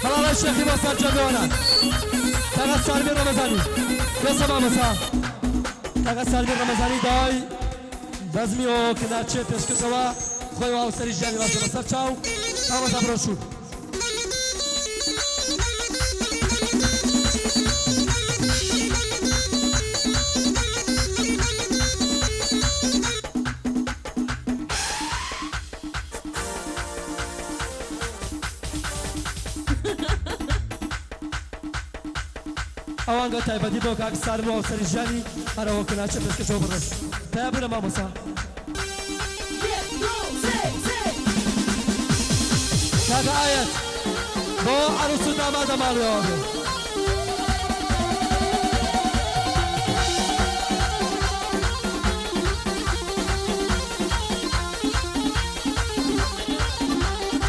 هەڵاڵای شێخی بۆ سەرجەم میوانان. کاکە سالمی ڕەمەزانی بێسە مامۆستا. کاکە سالمی ڕەمەزانی داوای بەزمی ئۆ کناچێ پێشکەشەوە خۆی و هاوسەری ژیانی باشە بەسەر چاو. مامۆستا بڕۆ شوور. ئەوانگە تایبەتی بۆ کاک سالم و هاوسەری ژیانی هەرەوە کناچێ پێشکەشەوە بڕێز. پیا بوونە مامۆستا. کاکە ئایەت بۆ عەروس و دامادە ماڵیەوە بێ.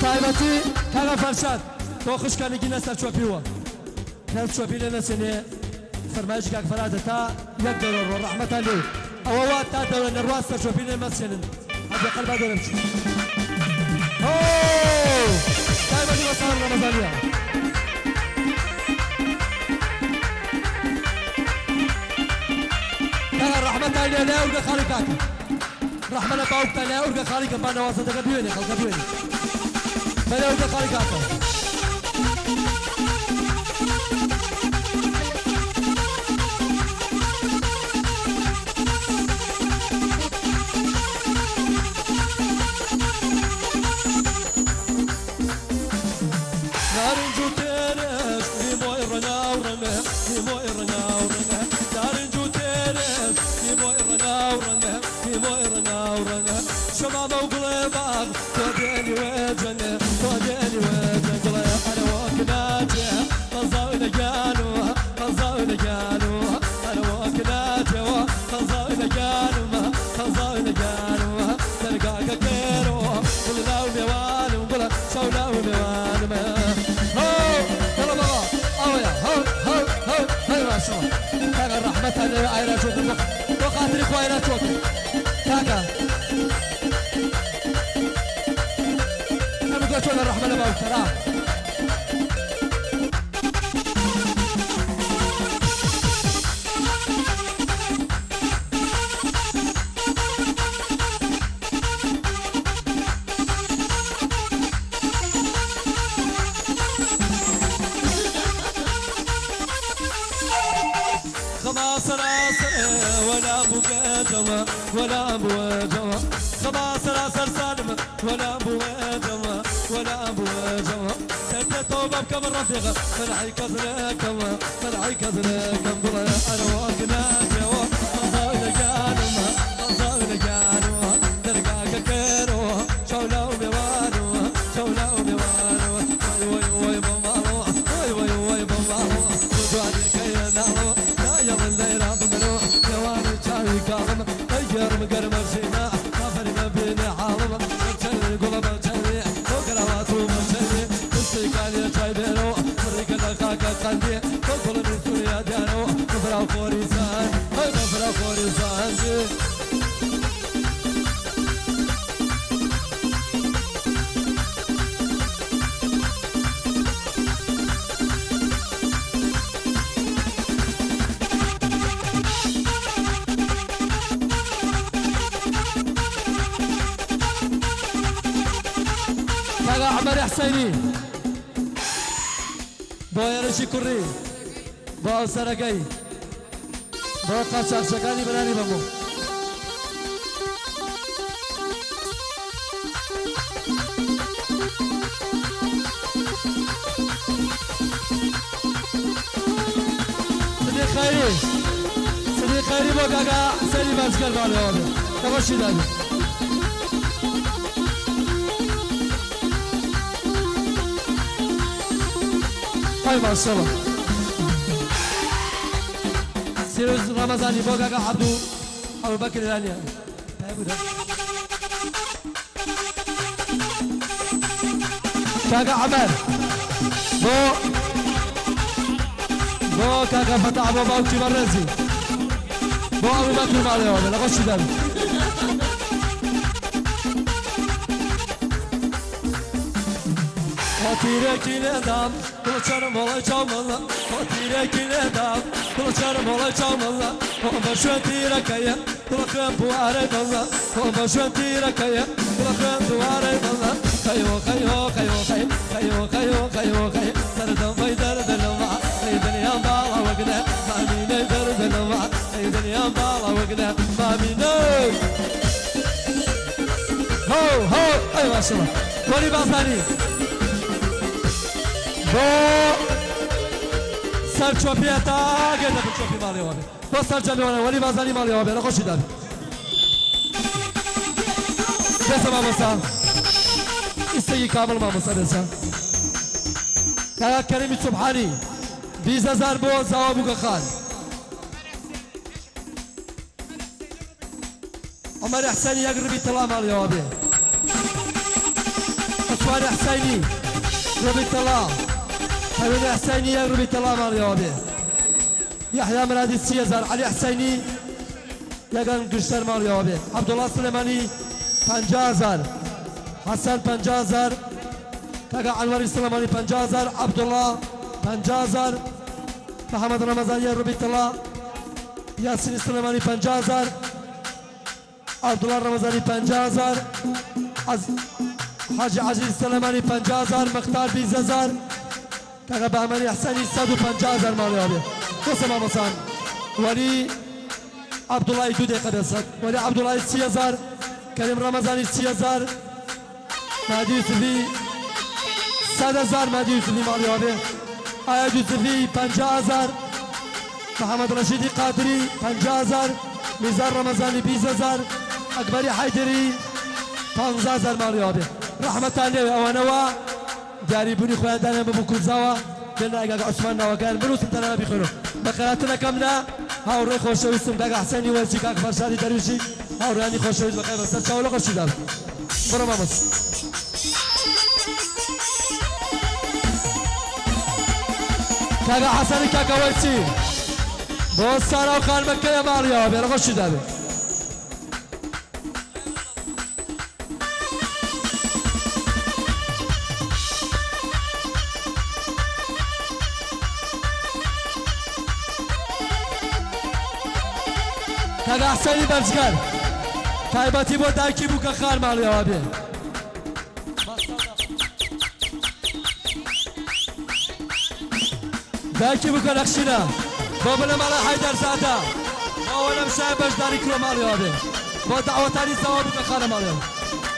تایبەتی کاکە فەرشاد بۆ خوشکانێکی لەسەر چۆپیوە. کەس چۆپی لێ نەچێنێ. فەرمایشی کاک فەرادە تا یەک دەورە ڕۆ ڕەحمەتان لێ. ئەوە وا تا دەورە نەڕوا سەر چۆپی لێ مەچێنن. حەجی قەلبا دەورە بچن. تایبەتی بە ساڵ ڕەمەزانیە. کاکە ڕەحمەتان لێ لای ئەورگە خاڵی کاکە. ڕەحمە لە باوکتان لای ئەورگە خاڵی کە با نەوازەتەکە بوێنێ خەڵکە بوێنێ. بەلای ئەورگە خاڵی کاکە. نارنج و تێرش لیمۆی ڕەنگاوڕەنگە لیمۆی ڕەنگاوڕەنگە نارنج و تێرش لیمۆی ڕەنگاوڕەنگە لیمۆی ڕەنگاوڕەنگە شەمامە و گوڵێ باغ تۆ دێنی وێجەنگە تۆ دێنی وێجەنگ گوڵێ ئەرەوەک ناچێ قەزاو لە گیانوە قەزاو لە گیانوە ئەرەوەک ناچێەوە قەزاو لە گیانمە قەزاو لە گیانوە دەرگاکە کێرەوە گوڵ لاو مێوانم گوڵە چاو لاو مێوانمە. يلا بابا اويا هو هو هو هاي ما شاء الله. كاكا رحمة الله عيرا شوك وخاطري خويرا شوك كاكا انا بقول شو الرحمة لما ترى ولا بوجوا ولا بوجوا خماس راسر سالم ولا بوجوا ولا بوجوا توبة بكم الرفيقة فرحي كذلك فرحي كذلك أنا واقنا جوا قصاوي جانم قصاوي جانم درقاك كيرو شولا وميوانو شولا وميوانو وي وي وي بابا وي وي وي بابا وجواني كينا لا يضل ليرا بمنو جواني شاي كاظم قرم قرم رشينا ما بين عالم شاي قلب شاي وقروات ومشي السيكالي شاي بيرو فريق الخاك قلبي كل من سوريا دانو نفرا خوريسان نفرا خوريسان. عمر حسيني بۆ هێرشی کوڕی بۆ ئەوسەرەکەی بۆ قاچاخچەکانی بەرانی بەمۆ. صدیق خەیری صدیق خەیری بۆ کاکا حسێنی بازگەر ماڵەوە بێ لەخۆشی دابێ. هاي ما شاء الله. سيروز رمضاني بو كاكا عبدو ابو بكر الانيا كاكا عمر بو بو كاكا فتح بو باوكي مرزي بو ابو بكر مالي هذا لغش دابي. خۆتیرێکی لێدام دڵچەرم وڵی چاومەڵە خۆتیرێکی لێدام دڵچەرم وڵی چاومەڵە خۆ بە شوێن تیرەکەیە دڵ خوێن بوارەی بەڵە خۆ بە شوێن تیرەکەیە دڵ خوێن دوارەی بەڵە خەیۆ خەیۆ خەیۆ خەی خەیۆ خەیۆ خەیۆ خەی دەردەم بەی دەردەلەوە ئەی دنیام باڵا وەگنە مامینەی دەردەلەوە ئەی دنیام باڵا وەگنە مامینەی هۆ هۆ ئەی ماشەڵڵا وەلی بازانی بۆ سەر چۆپیە تا گەێتە بن چۆپی ماڵیەوە بێ بۆ سەر جەمیوانە وەلی بازانی ماڵیەوە بێ لە خۆشی دابێ بێسە مامۆستا ئیستەگی کامڵ مامۆستا بێسە کاکا کەریمی سوبحانی 20,000 بۆ زاوا بووکە خان عومەر حسێنی یەک ڕبی تەڵا ماڵیەوە بێ عوسمان حسێنی ڕبی تەڵا هەوێنی حسێنی یەک ڕبی تەڵا ماڵیەوە بێ یەحیا مرادی 30,000 عەلی حسێنی یەکەن گشتەر ماڵیەوە بێ عەبدوڵڵا سلێمانی 50,000 حەسەن 50,000 کاکا ئەنوەری سلێمانی 50,000 عەبدوڵڵا 50,000 محەمەد ڕەمەزان یەک ڕبی تەڵا یاسینی سلێمانی 50,000 عەبدوڵڵا ڕەمەزانی 50,000 حاجی عەزیز سلێمانی 50,000 مختار 20,000 کاکا بەهمەنی حسەنی 150,000 ماڵیەوە بێ بۆسە مامۆسان وەلی عەبدوڵای 2 دقیقە بێسەد وەلی عەبدوڵای 30,000 کەریم ڕەمەزانی 30,000 مادی یوسفی 100,000 مادی یوسفی ماڵیەوە بێ ئایاد یوسفی 50,000 محەمەد ڕەشیدی قادری 50,000 میزار ڕەمەزانی 20,000 ئەکبەری حەیدری 15,000 ماڵیەوە بێ ڕەحمەتان لێوێ ئەوانەوە دیاری بوونی خۆیان دانیان بە بوکورزاوە بێن کاکە عوسمان ناوەکەیان بنووسن تەنها بیخوێنەوە بەخێراتنەکەم لە هاوڕێی خۆشەویستم کاکە حسێنی وەرزی کاک فەرشادی دەرویشی هاوڕێیانی خۆشەویست بەخێر بەسەر چاو لە خۆشیدا بن بڕۆ مامۆستا. کاکە حەسەنی کاکە وەرزی بۆ سارا و خانمەکەیە ماڵیەوە بێ لە خۆشیدا بێ. کاکە حسێنی بەرزگەر تایبەتی بۆ دایکی بوو کە خان ماڵیەوە بێ. دایکی بوو کە نەخشینە بۆ بنەماڵە حەیدەرزادە بۆ ئەوە لەم شایە بەشداری کرۆ ماڵیەوە بێ بۆ داوەتانی زاوا بوو کە خانە ماڵیەوە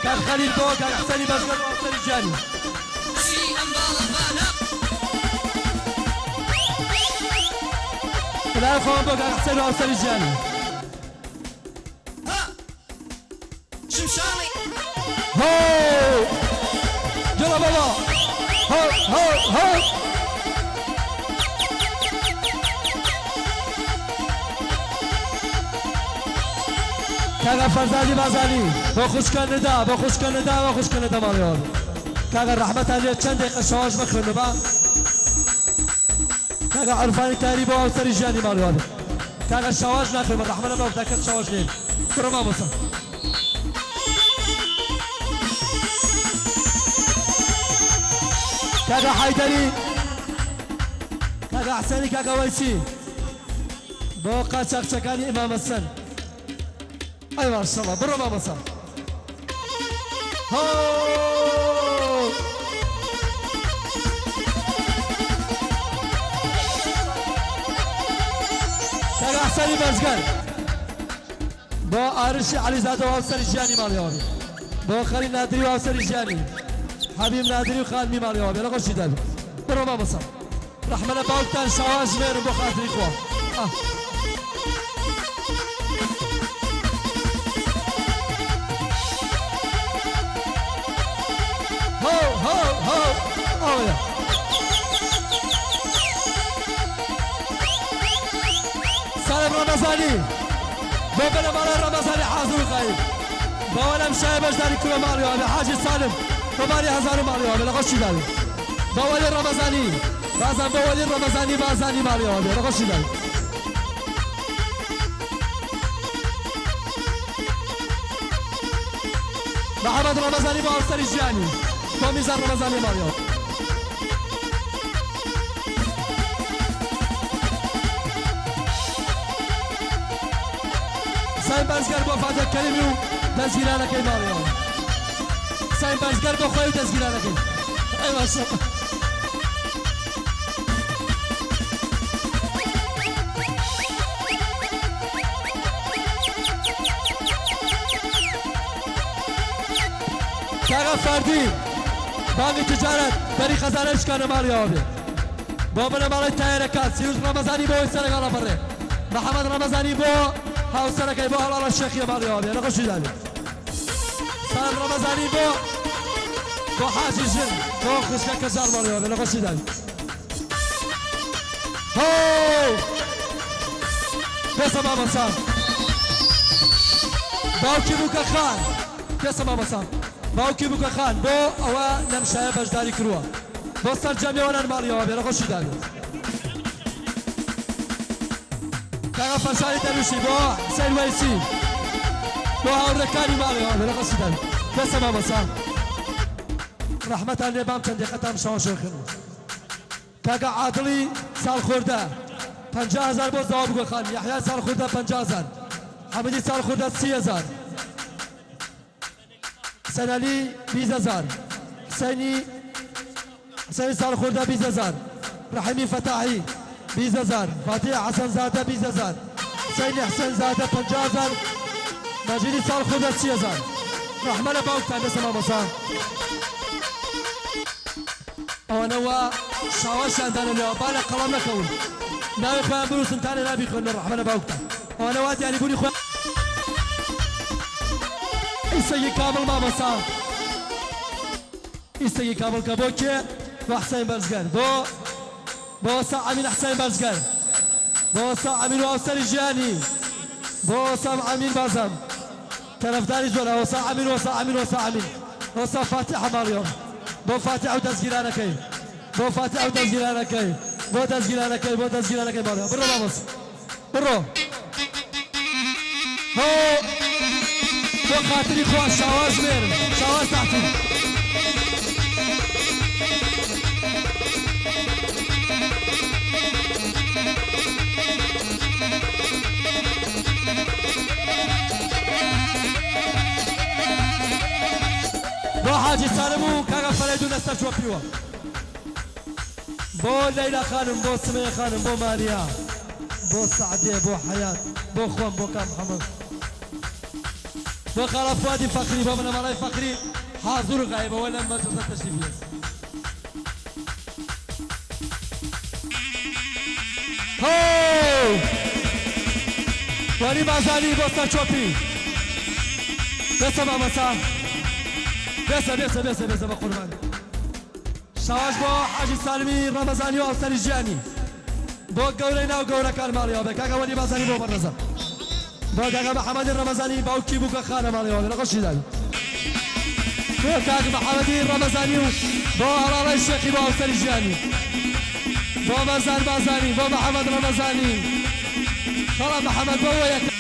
کاک خەلیل بۆ کاک حسێنی بەرزگەر و هاوسەری گیانی. لای خۆم بۆ کاک حسێن و هاوسەری گیانی. هۆ جڵە بابا هۆ هۆ هۆ کاکا فەرزادی بازانی بۆ خوشکە ندا بۆ خوشکە ندا بۆ خوشکە ندا ماڵیەوە کاکا ڕەحمەتان لێ چەند دقیقە شەواش بخوێنە با کاکا عرفانی تاری بۆ هاوسەری ژیانی ماڵیەوە بێ کاکا شەواش ناخوێنە ڕەحمە لە باوکتا کەس شەواش نێ بڕۆ مامۆستا. کاکا حەیدەری کاکا حسێنی کاکا وەیسی بۆ قاچاقچەکانی ئیمام حەسەن ئەی ماشەڵڵا بڕۆ مامۆستا. هۆ کاکا حسێنی بەرزگەر بۆ ئارشی عەلیزادە و هاوسەری ژیانی ماڵیەوە بێ بۆ خەلیل نادری و هاوسەری ژیانی حەبیب نادری و خانمی ماڵیەوە بێ لە خۆشیدا بێ بڕۆ مامۆستا ڕەحمە لە باوکتان شاواش ژمێرم بۆ خاتری خوا. هۆ هۆ هۆ ئەوەیە سالم ڕەمەزانی بۆ بنەماڵەی ڕەمەزانی حازر و غایب بەوە لەم شایە بەشداری کورە ماڵیەوە بێ حاجی سالم بۆ ماڵی هەزار و ماڵیەوە بێ لە خۆشیدا بێ بۆ وەلی ڕەمەزانی بازان بۆ وەلی ڕەمەزانی بازانی ماڵیەوە بێ لە خۆشیدا بێ. محەمەد ڕەمەزانی بۆ هاوسەری ژیانی بۆ میرزا ڕەمەزانی ماڵیەوە. حسین بەرزگەر بۆ فاتح کەریمی و دەستگیرانەکەی ماڵیەوە. حسین بەرزگەر بۆ خۆی و دەستگیرانەکەی. ئەی باشە. کاغا فەردی بانگی تجارەت دەری خەزانە شکانە ماڵیەوە بێ بۆ بنەماڵەی تایەرەکان سیروس ڕەمەزانی بۆ سەرەگەڵە بڕێ محەمەد ڕەمەزانی بۆ هاوسەرەکەی بۆ هەڵاڵە شێخیە ماڵیەوە بێ لەخۆشی دابێ سالم ڕەمەزانی بۆ بۆ حاجی ژن بۆ خوشکە کەژاڵ ماڵیەوە بێ لەخۆشی دابێ هۆ بێسە مامۆستا باوکی بووکە خان بێسە مامۆستا باوکی بووکە خان بۆ ئەوە لەم شایە بەشداری کردووە بۆ سەرجەمیەوەنان ماڵیەوە بێ لەخۆشی دابێت. کاغا فەرشانی دەروشی بۆ حسین وەیسی بۆ هاوڕێکانی ماڵیەوە بێ لەخۆشی دابێت. بێسە مامۆستا ڕەحمەتان لێ بام چەند دقەتان شەوە شێخن. کاکا عادڵی ساڵخوردە 50,000 بۆ زەوا بووکە خان، یەحیا ساڵخوردە 50,000، حەمیدی ساڵخوردە 30,000، حسین عەلی 20,000، حسینی حسین ساڵخوردە 20,000، ڕەحیمی فەتاحی 20,000، فاتیح حەسەنزادە 20,000، حسینی حسێنزادە 50,000، مەجیدی ساڵخوردە 30,000. ڕەحمە لە باوکتان بێسە مامۆستا. ئەوەنەوە شاواشیان دانەنەوە با لە قەڵەم نەکەون ناوی خۆیان بنووسن تا لێ نابیخوێنن. ڕەحمە لە باوکتان. ئەوەنەوە دیاریبوونی خۆیان ئیسەگی کامڵ مامۆستا ئیسەگی کامڵ کە بۆ کێ؟ بۆ حسین بەرزگەر بۆ بۆ وەسا ئەمین حسین بەرزگەر بۆ وەسا ئەمین و هاوسەری ژیانی بۆ وەسام ئەمین بازم تەرەفداری زۆرە وەسا ئەمین وەسا ئەمین وەسا ئەمین وەسا فاتیحە ماڵیەوە بۆ فاتیح و دەستگیرانەکەی بۆ فاتیح و دەستگیرانەکەی بۆ دەستگیرانەکەی بۆ دەستگیرانەکەی ماڵیەوە. بڕۆ مامۆستا بڕۆ هۆ بۆ خاتری خوا شاواز بێرن شاواز تحتی. بۆ حاجی سالم و کاکا فەرەیدون لەسەر چۆپیوە بۆ لەیلا خانم بۆ سمەیە خانم بۆ ماریا بۆ سەعدێ بۆ حەیات بۆ خۆم بۆ کام محەمەد بۆ خاڵە فوادی فەخری بۆ بنەماڵەی فەخری حاضر و غایبەوە لەم مەجلسە تەشریف هێز. هۆ وەری بازانی بۆ سەر چۆپی بێسە مامۆستا بێسە بێسە بێسە بێسە بە قوربان. شاواش بۆ حاجی سالمی ڕەمەزانی و هاوسەری ژیانی بۆ گەورەی ناو گەورەکان ماڵیەوە بێ کاکا وەلی بازانی بۆ بەڕێزە بۆ کاکا محەمەدی ڕەمەزانی باوکی بووکە خانە ماڵیەوە بێ لەخۆشی دابێ بۆ کاک محەمەدی ڕەمەزانی و بۆ هەڵاڵەی شێخی بۆ هاوسەری ژیانی بۆ مەرزان بازانی بۆ محەمەد ڕەمەزانی خەڵا محەمەد بۆ وەیەکە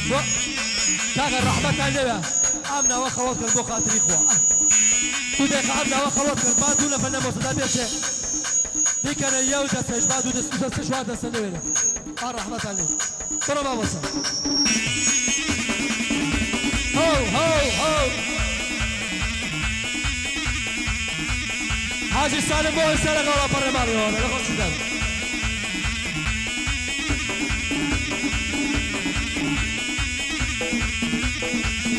بۆ کاکە ڕەحمەتان لێوە ئەم ناوە خەڵەت کرد بۆ خاتری خوا دوو دقیقە ئەم ناوە خەڵەت کرد با دوو نەفەر لە مۆسەدا بێچێ بیکەنە یەو دەستەش با دوو دەست دەستە چوار دەستە نەوێنە ئا ڕەحمەتان لێ. بڕۆ مامۆستا هەو هەو هەو حاجی سالم بۆ سەرەگەڵا پەڕێ ماڵیەوە لە خۆشی دابێ.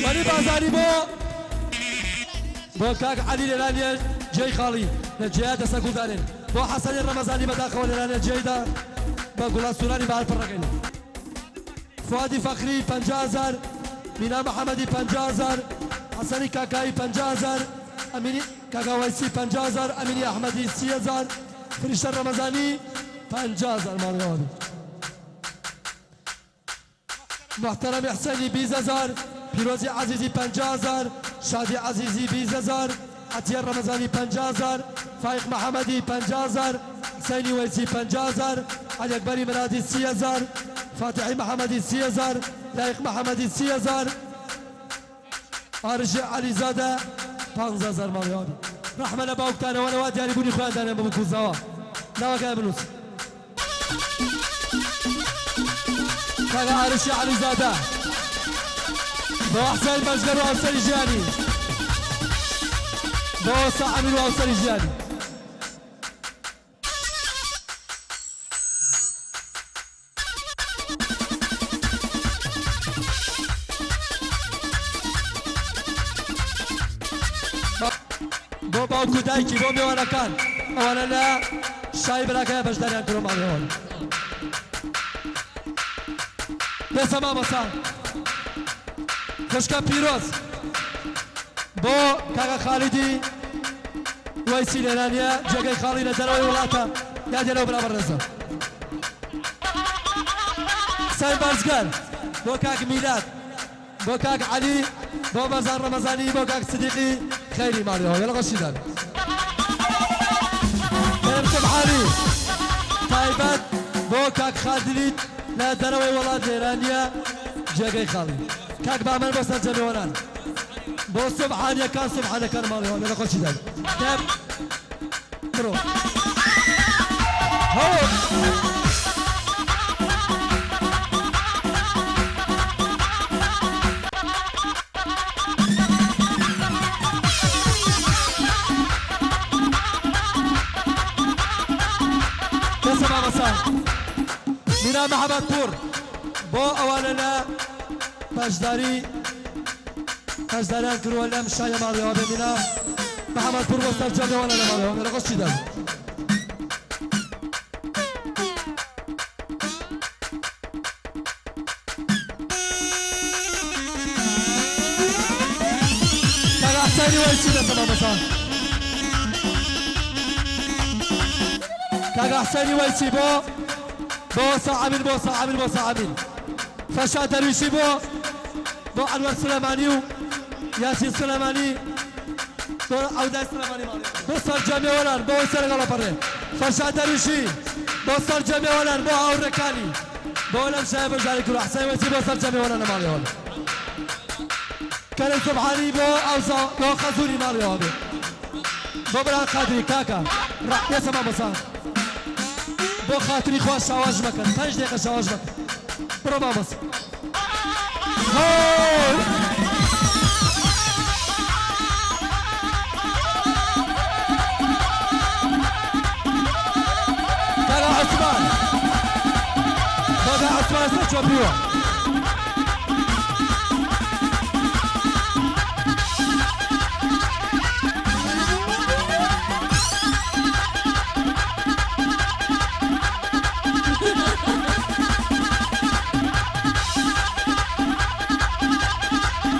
وەلی بازاری بۆ بۆ کاک عەلی لێرانیە جێی خاڵی لە جێیا دەسە گوڵدانێن بۆ حەسەنی ڕەمەزانی بەداخەوە لێرانە جێیدا بە گوڵە سوورانی بەهار پڕەکەین. فوادی فەخری 50,000، مینا محەمەدی 50,000، حەسەنی کاکایی 50,000، ئەمینی کاکاوەیسی 50,000، ئەمینی ئەحمەدی 30,000، فریشتە ڕەمەزانی 50,000 ماڵیەوە بێ. محتەرەمی حسێنی 20,000، پیرۆزی عەزیزی 50,000، شادی عەزیزی 20,000، عەتیە ڕەمەزانی 50,000، فایق محەمەدی 50,000، حسینی وەیسی 50,000، عەلی ئەکبەری مرادی 30,000، فاتیحی محەمەدی 30,000، لایق محەمەدی 30,000، ئارشی عەلیزادە 15000 ماڵی هاوی ڕەحمە لە باوکتانەوە لەوا دیاری بوونی خۆیان دانێن بە بکوزاوە ناوەکەیان بنووس. کاکە ئارشی عەلیزادە بۆ حسێن بەشگەر و هاوسەری ژیانی، بۆ وەستا ئەمیر و هاوسەری ژیانی. بۆ باوک و دایکی، بۆ مێوانەکان ئەوانە لە شای براکەیان بەشداریان کردوە ماڵیەوە. دەسە مامۆستا خوشکە پیرۆز بۆ کاکە خالیدی وەیسی لێرانیە جێگەی خاڵی لە دەرەوەی وڵاتە یادێ لەو برا بەڕێزە. حسین بازگەر بۆ کاک میلاد، بۆ کاک عەلی، بۆ بەرزان ڕەمەزانی، بۆ کاک سدیقی خەیری ماڵیەوە لە ڕەشیدان. کەریم سوبحانی تایبەت بۆ کاک خالدلیت لە دەرەوەی وڵات لێرانیە جێگەی خاڵی. کاک بامەن بۆ سەرجەمێوەران، بۆ سوبحانیەکان سوبحانەکان ماڵیەوە لە خۆشیدان. دەم بڕۆ هەوڵ. دەسە مامەسا میرا محەمەد پوور بۆ ئەوانە لە بەشداری بەشداریان کردووە لەم شایە ماڵیەوە بێ میرا محەمەد پوور بۆ سەرجەم ئەوانە لە ماڵیەوە بێ لە خۆشیدان. کاک حسێنی وەیسی دەسە مامۆستا کاک حسێنی وەیسی بۆ بۆ سا عەمین، بۆ سا عەمین، بۆ سا عەمین. فەرشاد دەرویشی بۆ بۆ ئەنوەر سلێمانی و یاسین سلێمانی، بۆ ئەودای سلێمانی ماڵی، بۆ سەرجەمێوەلان بۆ ئەوەی سەرەگەڵە پەڕێ. فەرشاد دەرویشی بۆ سەرجەمێوەلان، بۆ هاوڕێکانی، بۆ لەم شایە بەشداری کردووە. حسێن وەیسی بۆ سەرجەمێوەلان لە ماڵیەوە. کەریم سوبحانی بۆ ئەوزا بۆ خەزوری ماڵیەوە بێ، بۆ برا قادری کاکە ڕێسە مامۆستا بۆ خاتری خوا شاواش مەکەن، 5 دقیقە شاواش مەکەن. بڕۆ مامۆستا. هۆ کاکە عوسمان، کاکە عوسمان سەر چۆپیوە.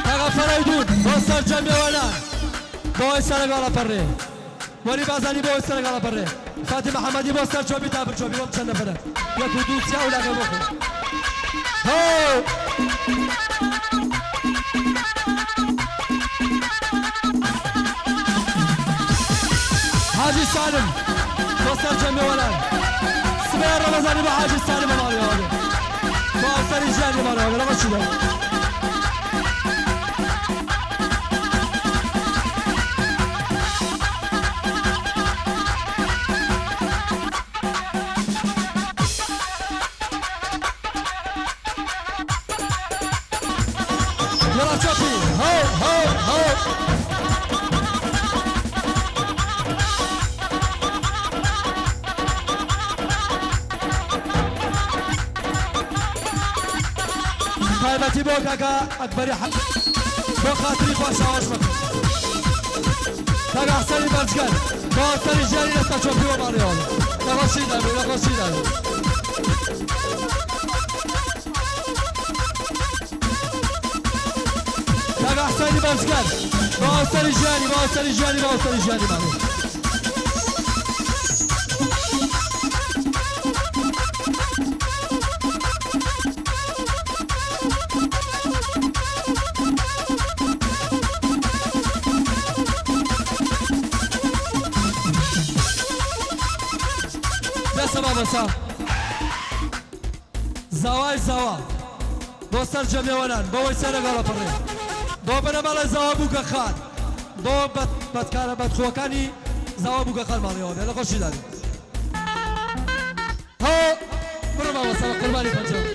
کاکە فەرەیدون بۆ سەرجەم مێوانان، بۆ ئەوەی سەرەگاڵە پەڕێ. وەلی بازانی بۆ ئەوەی سەرەگاڵە پەڕێ. فاتی محەممەدی بۆ سەر چۆپی تا برچۆپی بۆم چەند نەفەرە 1 و 2 3 ئەو لاکە بۆ خۆ. هۆ حاجی سالم بۆ سەرجەم مێوانان. سبەی ڕەمەزانی بۆ حاجی سالم ماڵیەوە بێ، بۆ ئەوسەری ژیانی ماڵیەوە بێ لە ڕەشیدا. يلا شوفي هو هو هو تایبەتی بۆ کاکە ئەکبەری حەق بۆ خاتری خوا شاواش مەکە. کاکە حسێنی بەرزگەر بۆ سەری ژیانی لەسەر چۆپیوە ماڵیەوە بێ لە خۆشیدا بێ، لە خۆشیدا بێ. کاکە حسێنی بەرزگەر بۆ سەری ژیانی، بۆ سەری ژیانی، بۆ سەری ژیانی ماڵی. دەسە مامۆستا زاوای زاوا بۆ سەرجەم مێوانان، بۆ ئەوەی سەرەگەڵە پەڕێ. بۆ بنەماڵەی زاوا بووکە خان، بۆ بەدکارە بەدخۆکانی زاوا بووکە خان ماڵیەوە بێ لە خۆشی دابێ. هۆ بڕۆ مامۆستا بە قوربانی پەنجەم.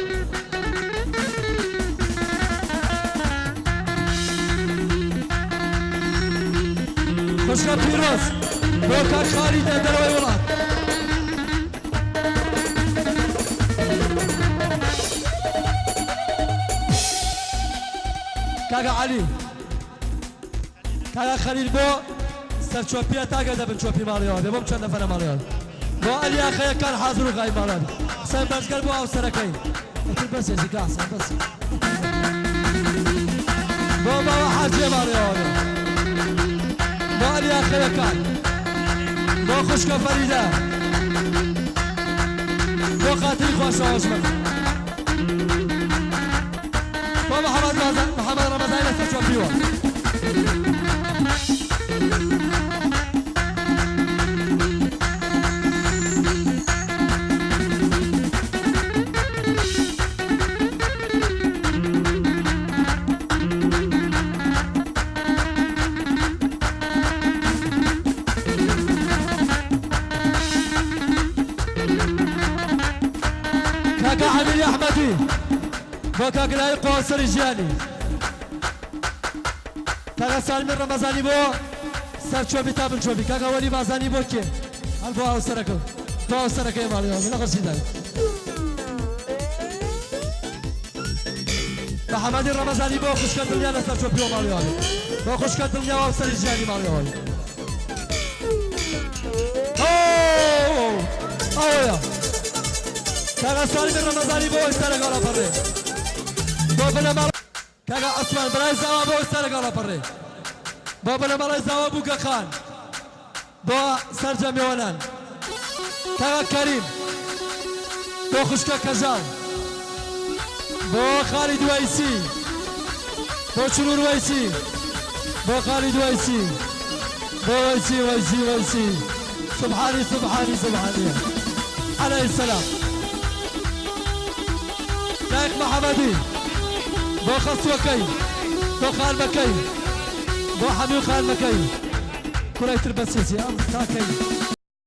خوشکە پیرۆز بۆ کاک خالیدە دەرەوەی وڵات. کاکە عەلی کاکە خەلیل بۆ سەرچۆپیە تاگە دەبن چۆپی ماڵیەوە بێ بۆم چەند نەفەرە ماڵیەوە بۆ عەلی ئاخەیەکان حازر و غایب ماڵیان حسێن بەرزگەر بۆ هاوسەرەکەی ئیتر بەس ێزی کا حسێن بەس بۆ باوە حاجیە ماڵیەوە بێ بۆ عەلی ئاخەیەکان بۆ خوشکە فەریدە بۆ خاتری خواشەوەش بن بۆ محەمەد محەمەد ڕەمەزانی لەسەر چۆپیوە. کاکە عەمیری ئەحمەدی بۆ کاک لایق قۆسەری ژیانی، کاکە سالمی ڕەمەزانی بۆ سەرچۆپی تا بنچۆپی، کاکە وەلی بازانی بۆ کێ هەر بۆ هاوسەرەکە بۆ هاوسەرەکەی ماڵیەوە لە خۆشی دای. محەمەدی ڕەمەزانی بۆ خوشکە دڵنیا لە سەرچۆپیەوە ماڵیەوە بۆ خوشکە دڵنیا هاوسەری ژیانی ماڵیەوە. ئەوەیە کاکە سالمی ڕەمەزانی بۆ ئێستا لەگەڵ پەڕێ بۆ بنەماڵ کاکە عوسمان برای زاوا بۆ ئێستا لەگەڵ پەڕێ بۆ بنەماڵەی زاوا بووکە خان بۆ سەرجەم میوانان کاکە کەریم بۆ خوشکە کەژاڵ بۆ خالید وەیسی بۆ چرور وەیسی بۆ خالید وەیسی بۆ وەیسی وەیسی وەیسی سبحانی سبحانی سبحانی عليه السلام. لایق محەمەدی بۆ خەسوەکەی بۆ خانمەکەی بۆ حەمی و خانمەکەی کوڕی تر بەسێتی ئەم تاکەی.